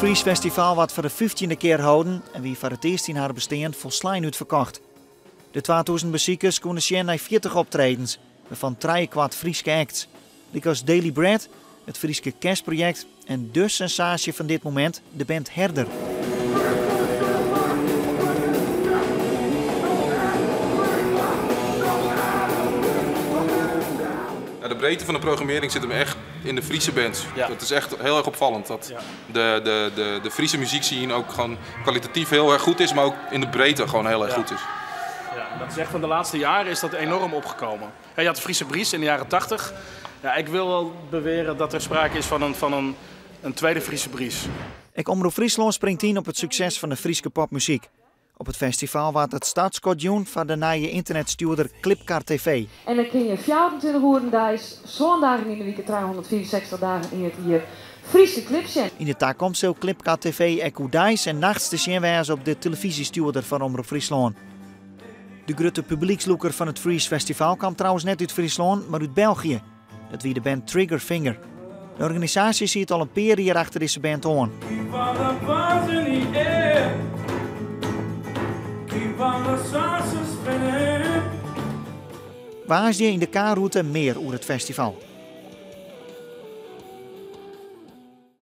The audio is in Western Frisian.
Freeze Festival waard foar de fyftjinde kear holden en wie foar it earst yn har bestean folslein útferkocht. De 2000 besikers koene sjen nei 40 optredens, wêrfan trijekwart Fryske acts, lykas Daily Bread, it Fryske Kerstprojekt en de sensaasje fan dit momint, de band Herder. Ja, de breedte van de programmering zit hem echt in de Friese bands. Dat is echt heel erg opvallend. Dat de Friese muziekscene ook gewoon kwalitatief heel erg goed is, maar ook in de breedte gewoon heel erg goed is. Ja, dat is echt van de laatste jaren is dat enorm opgekomen. Ja, je had de Friese Bries in de jaren 80. Ja, ik wil wel beweren dat er sprake is van een tweede Friese Bries. Ek Omrop Fryslân springt yn op it sukses fan de Fryske popmuzyk. Op it festival waard it startskot jûn foar de nije ynternetstjoerder Klipkar TV. En dan kinne je 24 oeren deis, 7 dagen yn de wike, 365 dagen yn it jier Fryske clips sjen. Yn de takomst sil Klipkar TV ek oerdeis en nachts te sjen wêze op de telefyzjestjoerder fan Omrop Fryslân. De grutte publykslûker fan it Freeze Festival kaam trouwens net út Fryslân, mar út België. Dat wie de band Triggerfinger. De organisaasje siet al in pear jier achter dizze band oan. Keep all the balls in the air. Keep all the saucers spinning. Woansdei yn de K-rûte mear oer it festival.